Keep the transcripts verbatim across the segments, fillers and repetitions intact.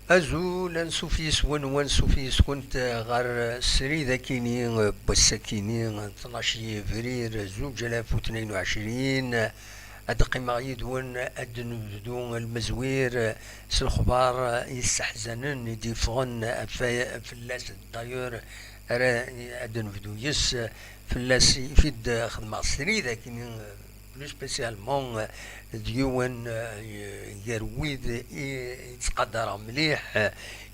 Azul, ansuf yes-wen, wansuf yes-kent ɣer srid akini n wass akini n tnac yebrir zuǧ alaf u tnayen u ɛecrin. Ad qqimeɣ yid-wen, ad d-nebdu lmezwir s lexbar yesseḥzanen i d-yeffɣen ɣef fell-as, d'ailleurs, ara ad d-nebdu yes, fell-as i d-xedmeɣ srid akini, plus spécialement, euh, d yiwen, euh, gar wid i, i ttqadareɣ mliḥ, euh,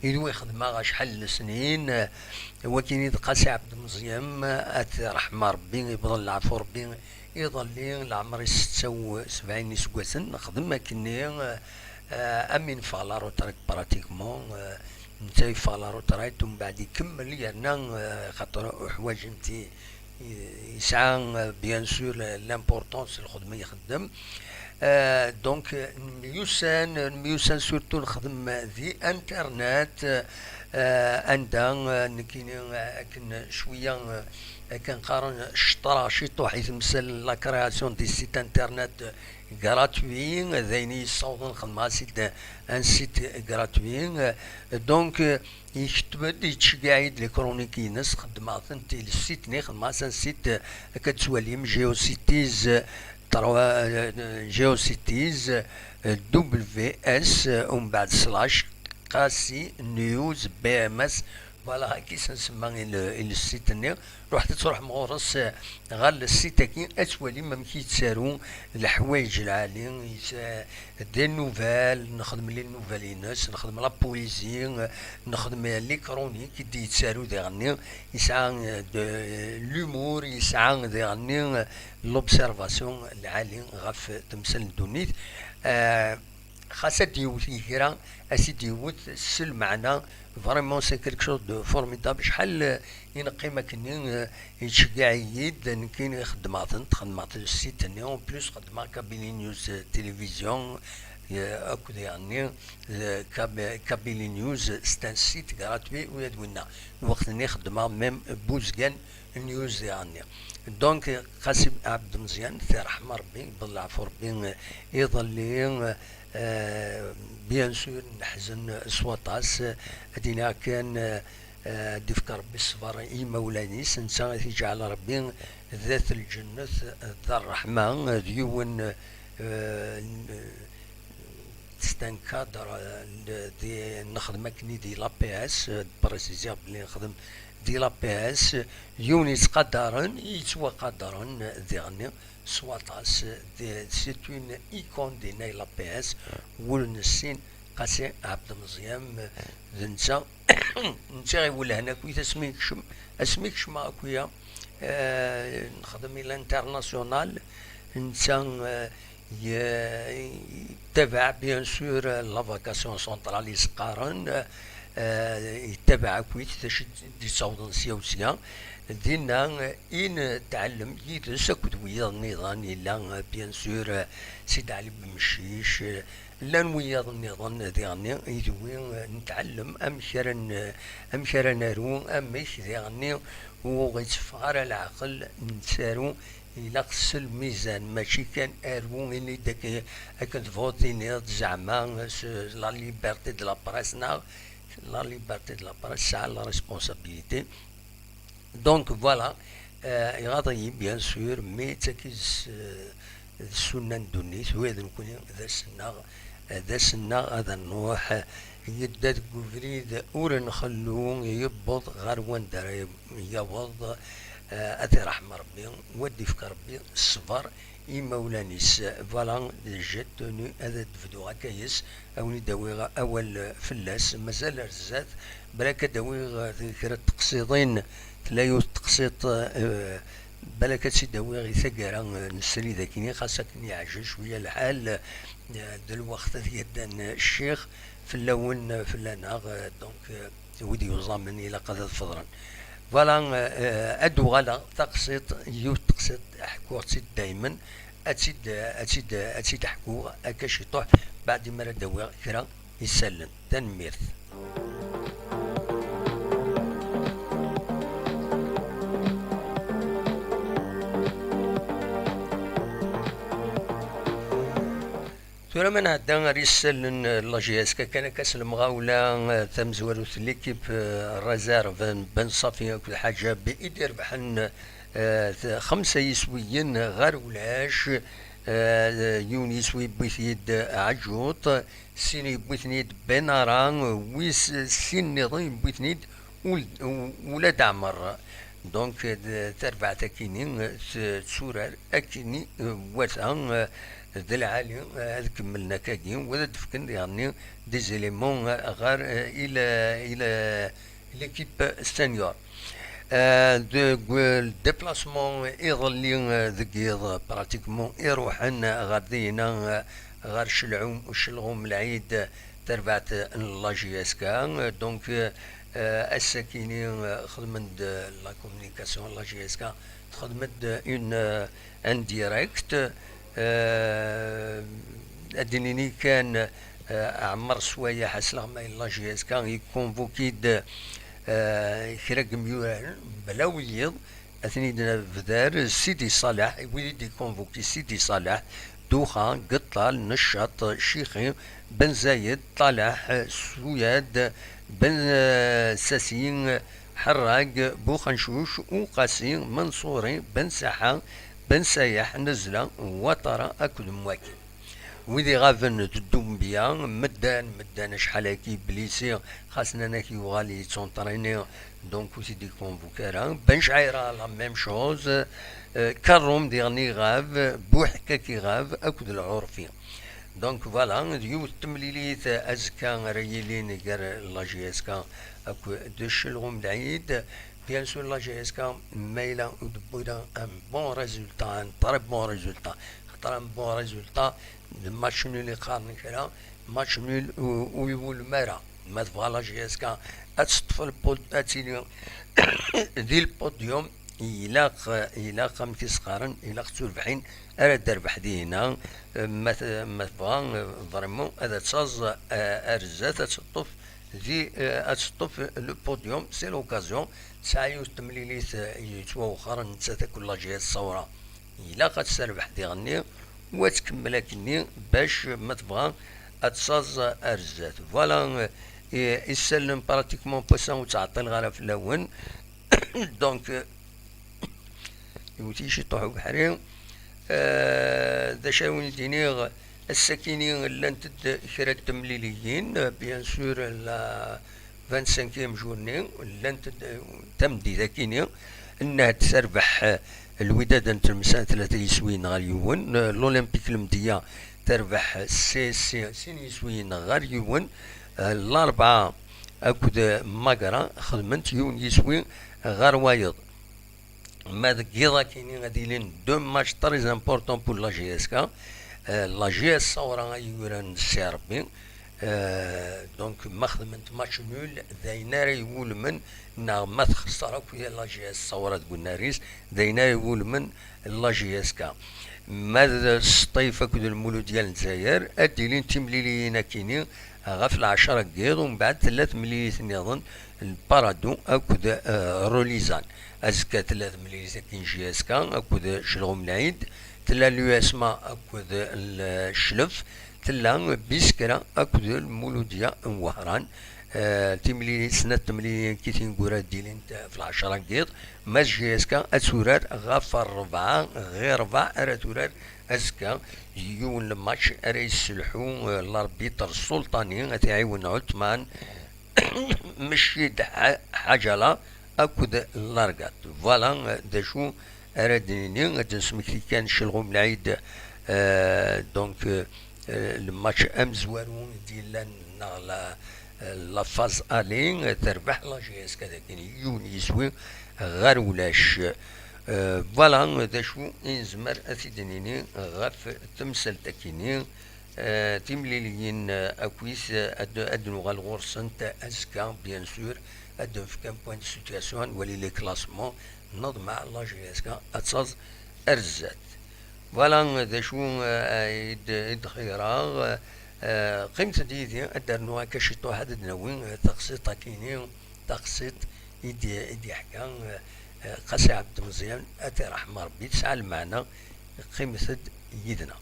i d wi xedmeɣ acḥal n lesnin, euh, wakin i d Qasi Ɛebd Meẓyan, euh, ad t-iṛḥem Ṛebbi, ibḍel leɛfu Ṛebbi, iḍelli leɛmer-is setta u sebɛin iseggasen, nexdem akkenni, euh, euh, am i neffeɣ la retraite pratiquement, euh, netta yeffeɣ la retraite, umbeɛd ikemmel yerna, euh, xaṭer uḥwaǧ n ti-, yesɛa, euh, bien sûr, l'importance n lxedma i ixeddem. Euh, donc, euh, nemyussan, nemyussan surtout nexdem di internet, euh, anda, euh, nekkini, euh, akken cwiya, euh, akken qqaren, ceṭṭreɣ ciṭuḥ i temsal la création des sites internet, euh, gratuit, d ayen i yessawḍen xedmeɣ asid, un site gratuit. Donc, euh, Iketb-d, yettceggiɛ-iyi-d les chroniques-ines, xeddmeɣ-tent i le site-nni, xeddmeɣ-as un site, euh, akka d-tettwalim, Geocities, euh, trois, euh, Geocities, euh, W S, euh, umbeɛd slash, Qasi News B M S, voilà, akka i s-nsemma i le, i le site-nni. Ruḥet ad truḥem ɣur-s, eh, ɣer le site-agi, ad twalim amek i yettaru leḥwayeǧ lɛali, yet-, des nouvelles, nexdem les nouvelles-ines, nexdem la poésie, nexdem les chroniques i d-yettaru diɣenni, yesɛa, eh, de l'humour, yesɛa diɣenni, eh, l'observation lɛali ɣef temsal n ddunit. Eh, Xas ad d-yewwet kra, ad t-id-yewwet s lmeɛna, vraiment c'est quelque chose de formidable. Acḥal, euh, i neqqim akkenni, euh, yettceggiɛ-iyi-d, nekkini xeddmeɣ-tent, xeddmeɣ-tent s site-nni, en plus xeddmeɣ Kabylie News, euh, Télévision, euh, akked yeɣni, euh, Kab-, Kabylie News, c'est un site gratuit, ula d winna. Lweqt-nni xeddmeɣ même Buzgan, news diɣenni. Donc, Qasi Ɛebd Meẓyan, t-iṛḥem Ṛebbi, yebḍel leɛfu Ṛebbi, iḍelli, euh, bien sûr, neḥzen s waṭas. Ad d-iniɣ kan, euh, ad d-ifk Ṛebbi ṣṣber i yimawlan-is, netta ad t-iǧɛel Ṛebbi d at lǧennet, d ṛṛeḥma, d yiwen, euh, n-, C'est un cadre, euh, de, de, nexdem akkenni di l'A P S, euh, préciser belli nexdem di l'A P S, yiwen yettqadaren, yettwaqadaren, euh, diɣenni s waṭas, de, c'est une icône di l'A P S, ur nessin Qasi Ɛebd Meẓyan, d netta, netta i iwellhen akk asmi yekcem, asmi kecmeɣ akk-ya, euh, nexdem i l'international, netta, euh, Ye-, yettabaɛ, bien sûr, la vocation centrale i s-qqaren, eh, yettabaɛ akkit d acu i d-yettawḍen sya u sya. Dinna, eh, i netɛellem yid-s akked wiyaḍ nniḍen, yella, eh, bien sûr, eh, Sidi Ɛli Bemcic, eh, llan wiyaḍ nniḍen diɣenni, i d wi, eh, netɛellem amek ara n-, amek ara naru, amek diɣenni ur ɣ-itteffeɣ ara leɛqel, nettaru Ilaq s lmizan, mačči kan aru, ini-d akken, akken tebɣuḍ tiniḍ, zeɛma s la liberté de la presse, neɣ la liberté de la presse tesɛa la responsabilité. Donc, voilà, euh, iɣaḍ-iyi, bien sûr, mais d tagi s, d ssunna n ddunit, ula d nekkni d ass-nneɣ, d ass-nneɣ ad nruḥ, yedda deg ubrid ur nxellu, yewweḍ ɣer wanda ara yaweḍ, eh, ad t-iṛḥem Ṛebbi, u ad d-ifk Ṛebbi ṣṣber i imawlan-is. Voilà, j'ai tenu ad d-bduɣ akka yes, ad wen-id-awiɣ awal fell-as. Mazal ar zdat, balak ad d-awiɣ, eh, kra n teqsiḍin, tella yiwet n teqsiḍt, eh, balak ad tt-id-awiɣ i taggara, eh, n srid akini, xas akken yeɛjel cwiya lḥal, eh, d lweqt ad yaddan ccix fell-awen, eh, fell-aneɣ, eh, donc, eh, wid yuẓamen ilaq ad, ad feḍren. Voilà, euh, ad d-uɣaleɣ taqsiṭ, yiwet teqsiṭ ḥkuɣ-tt-id daymen, ad tt-id, ad tt-id, ad tt-id ḥkuɣ akka ciṭuḥ, baɛd mi ara d-awiɣ kra isallen. Tanemmirt. Tura ma nɛedda ar isallen n la J S K, kan akka s lemɣawla, eh, tamezwarut n l'équipe, eh, réserve n Ben Safi akked Ḥaǧab i d-irebḥen, eh, t-, xemsa yiswiyen ɣer ulac. Eh, yiwen yiswi yewwi-t-id Ɛeǧǧuṭ, sin yewwi-ten-id Benara, wis sin nniḍen yewwi-ten-id Ul-, Ulad Ɛmer. Donc, d-, tarbaɛt akini, t-, tetturar akini, eh, wata, eh, d lɛali, eh, ad kemmlen akkagi, u ad d-fken diɣenni des éléments, eh, ɣer, eh, i la, i la, l'équipe senior. Eh, deg déplacement iḍelli, eh, deg yiḍ, pratiquement, iruḥen ɣer dinna, eh, ɣer Celɛum, Celɣum Lɛid, tarbaɛt n la J S K. Donc, eh, ass-akini, eh, xedmen-d la communication, la J S K texdem-d une, eh, un direct. Eh, ad d-nini kan, eh, Ɛmer Swayeḥ, asleɣmay n la J S K, ikonvuki-d, eh, kra n yimyuraren, mebla wiyiḍ, ad ten-id-nebder Sidi Ṣaleḥ, wid i d-ikonvuki Sidi Ṣaleḥ, Duxa, Geṭṭal, Neccaṭ, Cixi, Ben Zayed, Ṭaleḥ, Suyad, Ben, eh, Sasi, Ḥerrag, Buxencuc, Uqasi, Menṣuri, Ben Saḥa, Ben Sayeḥ, Nezla, Watara akked Mwaki. Wid iɣaben d Dumbia, medden, medden acḥal-agi blisi, xas nnan-ak yuɣal yettunṭrini, donc ur t-id-ikonvuk ara. Ben Cɛira, la même chose, eh, Karrum diɣen iɣab, Buḥkak iɣab, akked Lɛurfi. Donc voilà, d yiwet n temlilit azekka ara yilin gar la J S K akked Celɣum Lɛid. Bien sûr, la J S K, ma yella ur d-tewwi ara un bon résultat, un très bon résultat, xaṭer un bon résultat, d match nul i qqaren kra, match nul u-, ur iwulem ara. Ma tebɣa la J S K ad teṭṭef lpod-, ad tili di lpodium, ilaq, ilaq, amek i s-qqaren, ilaq d turbiḥin ara d-terbeḥ dinna. Ma t-, ma tebɣa, vraiment, ad taẓ, eh, ar zdat, ad teṭṭef di, eh, ad teṭṭef le podium, c'est l'occasion. Tesɛa yiwet n temlilit, eh, yettwawexxren, nettat akked la J S Ṣawra. Ilaq ad terbeḥ diɣenni, u ad tkemmel akkenni bac ma tebɣa ad taẓ ar zdat. Voilà, eh, isallen pratiquement n wass-a ur ttɛeṭṭileɣ ara fell-awen. Donc, eh, iwet-iyi ciṭuḥ ubeḥri. Eh, d acu ara wen-d-iniɣ, ass-akini llant-d kra n temliliyin, bien sûr, la vingt-cinquième journée, llant-d, eh, tameddit akini, Nnehd terbeḥ, eh, Lwidad n Tlemsan tlata yiswiyen ɣer yiwen, eh, l'Olympique Lemdeyya terbeḥ C S C sin yiswiyen ɣer yiwen, eh, Larebɛa akked Magra xedment yiwen yiswi ɣer wayeḍ. Ma deg yiḍ akini ad ilin deux matchs très importants pour la J S K. Euh, la J S Ṣawra ay yuran s Rebbi. Euh, donc ma xedment match nul, d ayen ara iwulmen, neɣ ma texṣer akk la J S Ṣawra deg unnar-is, d ayen ara iwulmen la J S K. Ma d Sṭif akked Lmuludya n Lezzayer, ad d-ilin timliliyin akini ɣef lɛecra n yiḍ, umbeɛd tella temlilit nniḍen, Parado akked, eh, Rolizan. Azekka tella temlilit akin J S K akked Celɣum Lɛid, tella l'U S M A akked Cclef, tella Biskra akked Lmuludya n Wehran. Eh, timlilit, snat temliliyin kit ineggura d-ilint ɣef lɛecra n yiḍ, ma d J S K ad turar ɣef rebɛa, ɣir rebɛa ara turar azekka, yiwen n match ara yesselḥu, eh, l'arbitre Sultani, ad t-iɛiwen Ɛutman, Mecci d Ḥa-, Ḥaǧala akked Largat. Voilà, eh, d acu ara d-nini, ad d-nesmekti kan Celɣum Lɛid, eh, donc, eh, le match amezwaru i d-yellan neɣ la, eh, la phase aller, eh, terbeḥ la J S K dagi yiwen yiswi ɣer ulac. Eh, voilà, d acu i nezmer ad t-id-nini ɣef temsalt-akini. Eh, timliliyin, eh, akkit, eh, ad, ad nuɣal ɣur-sent azekka, bien sûr, ad d-nefk un point de situation, ad nwali les classements, neḍmeɛ la J S K ad taẓ ar zdat. Voilà, eh, d acu, eh, i d-, i d-xeyyreɣ, eh, eh, qqimet-d yid-i, ad d-rnuɣ akka ciṭuḥ, ad d-nawi, eh, taqsiṭ akini, taqsiṭ i d-, i d-yeḥka, eh, eh, Qasi Ɛebd Meẓyan, ad t-iṛḥem Ṛebbi, tesɛa lmeɛna, qqimet-d yid-neɣ.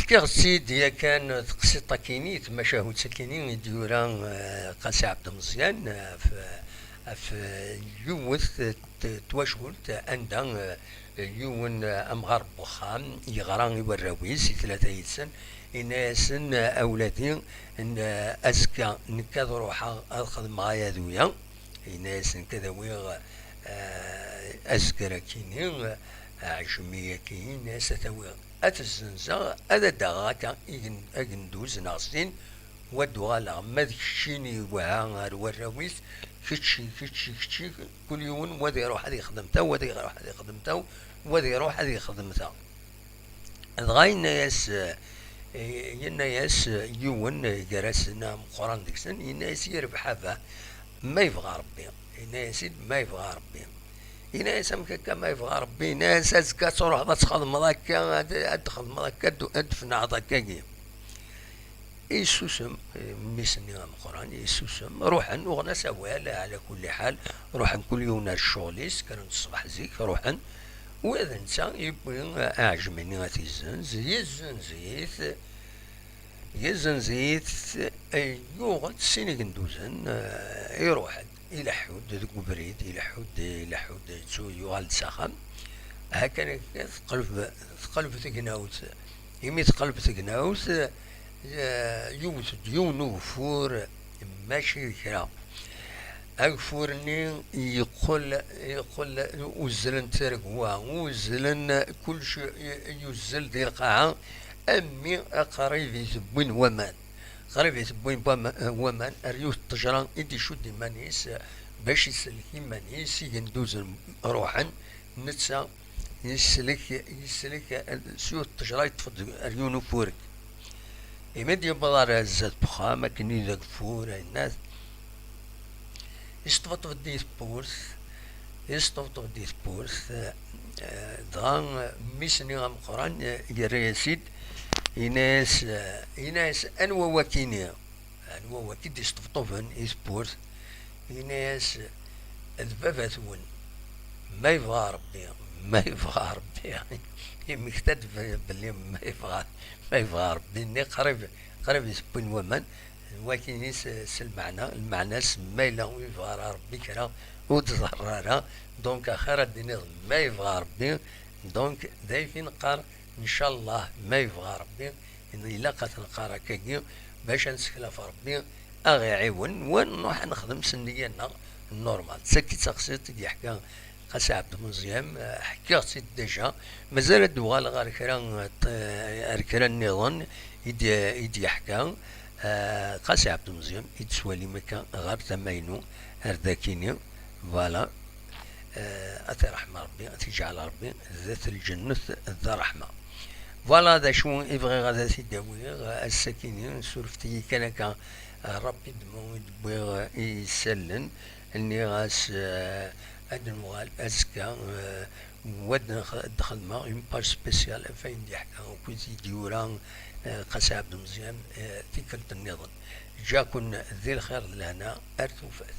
Fkiɣ-tt-id yakan teqsiṭ akini, tmacahut akini i d-yura, eh, Qasi Ɛebd Meẓyan, eh, ɣef, ɣef yiwet n twacult anda, eh, yiwen, eh, amɣar n wexxam yeɣra i warraw-is, i tlata yid-sen, yenna-yasen, eh, a wladi, n, eh, azekka nekk ad ruḥeɣ ad xedmeɣ ayadu-ya, yenna-yasen nekk ad awiɣ, eh, azger akini, eh, aɛejmi akini, yenna-yas ad t-awiɣ ad t-zzenzeɣ, ad d-aɣeɣ akka igen-, agenduz neɣ sin, wa d-uɣaleɣ, ma d keččini waha ar warraw-is, kečči, kečči, kečči, kul yiwen wa ad iruḥ ad yexdem ta, wa ad iruḥ ad yexdem ta, wa ad iruḥ ad yexdem ta. Dɣa yenna-yas, eh, yenna-yas, eh, yiwen, eh, gar-asen ameqqran deg-sen, yenna-yas: "Yerbeḥ a bah, ma yebɣa Rebbi." Yenna-yas-id: "Ma yebɣa Rebbi." Yenna-yas: "Amek akka ma yebɣa Rebbi?" Yenna-yas: "Azekka ad truḥeḍ ad txedmeḍ akka, ad, ad txedmeḍ akka, ad, ad tfenɛeḍ akkagi." Yessusem, eh, mmi-s-nni ameqqran, yessusem. Ruḥen, uɣen-as awal, ɛla kulli ḥal, ruḥen kul yiwen ar ccɣel-is, kkren-d ṣṣbeḥ zik, ruḥen. Ula d netta yewwi, eh, aɛejmi-nni ad t-izzenz, yezzenz-it, yezzenz-it, eh, yuɣ-d sin igenduzen, eh, iruḥ-d, ileḥḥu-d deg ubrid, ileḥḥu-d, ileḥḥu-d, yettu-, yuɣal-d s axxam. Hakan akka teqleb, teqleb tegnawt. Imi teqleb tegnawt, eh, yewwet-d yiwen ugeffur, mačči d kra. Ageffur-nni yeqqel, yeqqel uzzlen tregwa, uzzlen kullec, yuzzel di lqaɛa, armi qrib i t-wwin waman. Qrib i t-wwin wama-, waman, ar yiwet n ttejra i d-icudd iman-is, bac isellek iman-is, igenduzen ruḥen, netta yeslek, yeslek, s yiwet n ttejra yeṭṭef-d ar yiwen ufurek. Imi d-yewweḍ ar zdat n uxxam, akken i d ageffur, yenna-t, yesṭebṭeb-d i tewwurt, yesṭebṭeb-d i tewwurt, eh, dɣa mmi-s-nni ameqqran, eh, yerra-yas-id, yenna-yas, eh, yenna-yas: "Anwa wakini? Anwa waki d-yesṭebṭuben i tewwurt?" Yenna-yas: "D baba-twen, ma yebɣa Rebbi, ma yebɣa Rebbi." Yemmekta-d b-, belli ma yebɣa, ma yebɣa Rebbi-nni qrib, qrib i t-wwin waman. Wakini s, s lmeɛna, lmeɛna-s ma yella ur yebɣa ara Rebbi kra, ur d-ḍerr ara. Donc, axir ad d-tiniḍ ma yebɣa Rebbi. Donc, d ayfi neqqar, ncallah, ma yebɣa Rebbi, ilaq ad t-nqqar akkagi, bac ad nessekl ɣef Rebbi, a ɣ-iɛiwen, wa nruḥ ad nexdem s nniya-nneɣ normal. D tagi d taqsiṭ i d-yeḥka Qasi Ɛebd Meẓyan, eh, ḥkiɣ-tt-id déjà. Mazal ad d-uɣaleɣ ar kra, eh, ar kra nniḍen i d-, i d-yeḥka, eh, Qasi Ɛebd Meẓyan, i d-teswalim akka ɣer tama-inu, ar dakini. Voilà. Eh, ad t-iṛḥem Ṛebbi, ad t-iǧɛel Ṛebbi d at lǧennet d ṛṛeḥma. Voilà d acu i bɣiɣ ad t-id-awiɣ ass-akini, surfet-iyi kan akka, eh, rapidement i d-wwiɣ, eh, i yisallen. Nniɣ-as, eh, ad nuɣal azekka, eh, wa d-nx-, ad d-xedmeɣ une page spéciale ɣef wayen d-yeḥka akked i d-yura, eh, Qasi Ɛebd Meẓyan, eh, tikkelt nniḍen. Ǧǧa-ken di lxir d lehna, ar tufat.